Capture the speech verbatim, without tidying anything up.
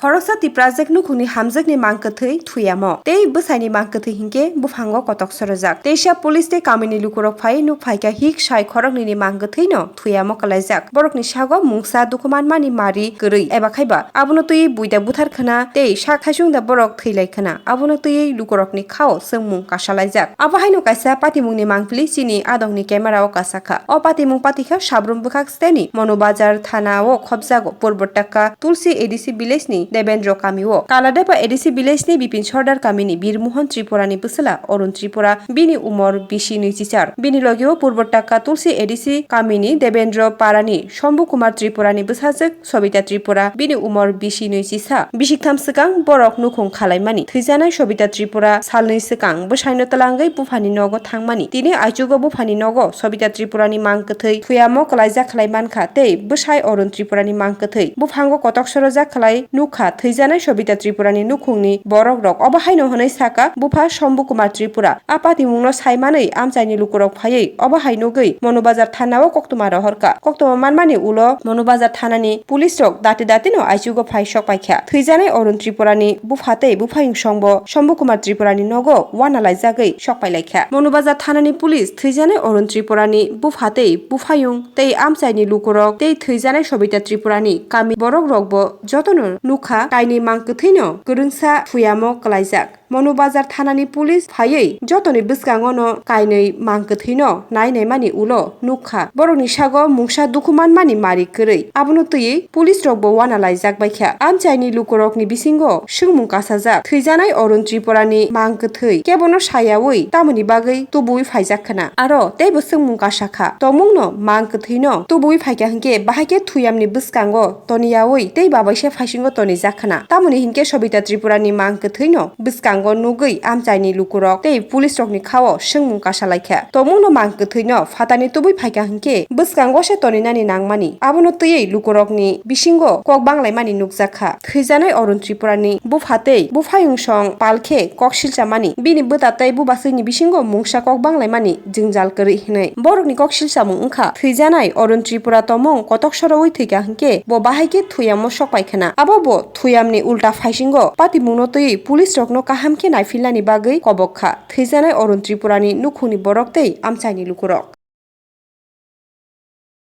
Khoroksa Tiprajwk nukhungni hamjwkni mangkwthwi thwiyamo tei bwsaini mangkwthwi hinkhe buphango kotok sorojak. Teisa police tei kamini lukurok phai nuk phaikha hik sai khoroknwini mangkwthwino thwiyamo kwlaijak. Borokni sago mungsa dukhu manmani mari kwrwi eba khaiba abono twiwi buida buthar khwna tei sak thaisungda borok thwilai khwna. Abono twiwi lukurokni khao chwngmung kasalaijak. Abo haino kaisa patimungni mangpili chini adongni camera o kasakha. O patimung patikha Sabrum bwkhak steni Monobazar thana o khopjago Purbo Takka Tulsi A D C village ni Debendra kami o. Kaladepa A D C village ni Bipin Sordar kami ni Bir Mohan Tripura ni bwswla Arun Tripura, bini umor bisi nwi chichar. Bini logi o Purbo Takka Tulsi A D C kami ni Debendra para ni Shambhu Kumar Tripura ni bwsajwk Sobita Tripura, bini umor bisi nwi chisa. Bisiktham swkang borok nukhung khalaimani. Thwijanai Sobita Tripura salnwi swkang bwsaino twlangwi buphani nogo thangmani. Tini aichugo buphani nogo Sobita Tripura ni mangkwthwi thwiyamo kwlaijak khlai mankha tei bwsai Arun Tripura ni mangkwthwi buphango kotok sorojak khlai nukha. Thwijanai Sobita Tripura ni nukhungni borok rok obo haino hwnwi saka bupha Shambhu Kumar Tripura. A patimungno saimanwi amchaini lukurok phaiwi obo hai nugwi Monobazar thana o koktwma rohorkha. Koktwma manmani ulo Monobazar thanani police rok dati dati no aichugo phai sok paikha. Thwijanai Arun Tripura ni bupha tei buphayung songbo Shambhu Kumar Tripura ni nogo wana laijagwi sok pailaikha. Monobazar thanani police thwijanai Arun Tripura ni bupha tei buphayung tei amchaini lukurok tei thwijanai Sobita Tripura ni kami borok rokbo jotono nukha, kainwi mangkwthwino kwrwngsa thwiyamo kwlaijak. Monobazar thanani police phaiwi jotoni bwskango no kainwi mangkwthwino nai naimani ulo nukha. Borokni sago mungsa dukhu manmani mari kwrwi. Abono twiwi police rokbo wana laijak baikha. Amchaini lukurokni bisingo swngmung kasajak. Thwijanai Arun Tripura ni mangkwthwi kebono sayawi tamoni bagwi tubuwi phaijak khwna. Aro teibo swngmung kasakha. Tongmungno mangkwthwino tubuwi phaikha hinkhe bahai khe thwiyamni bwskango toniyawi tei babaisa phaisingo tonijak khwna. Tamoni hinkhe Sobita Tripura ni mangkwthwino bwskango nugwi amchaini lukurok tei police rokni khao swngmung kasalaikha. Tongmungno mangkwthwino phatani tubui phaikha hinkhe bwskango se toninani nangmani. Abono twiwi lukurokni bisingo kok banglaimani nukjakha. Thwijanai Arun Tripura ni bupha tei buphayung song palkhe kok silchamani. Bini bwta tei bubaswini bisingo mungsa kok banglaimani jwngjal kwrwi hinwi. Borokni kok silchamung wngkha thwijanai Arun Tripura tomung kotok sorowi thwikha hinkhe bo bahai khe thwiyamo sok pai khwna. Abo bo thwiyamni ulta phaisingo patimungno twiwi police rokno kaham khe naifilnani bagwi kobok kha thwijanai Arun Tripura ni nukhungni borok tei amchaini lukurok.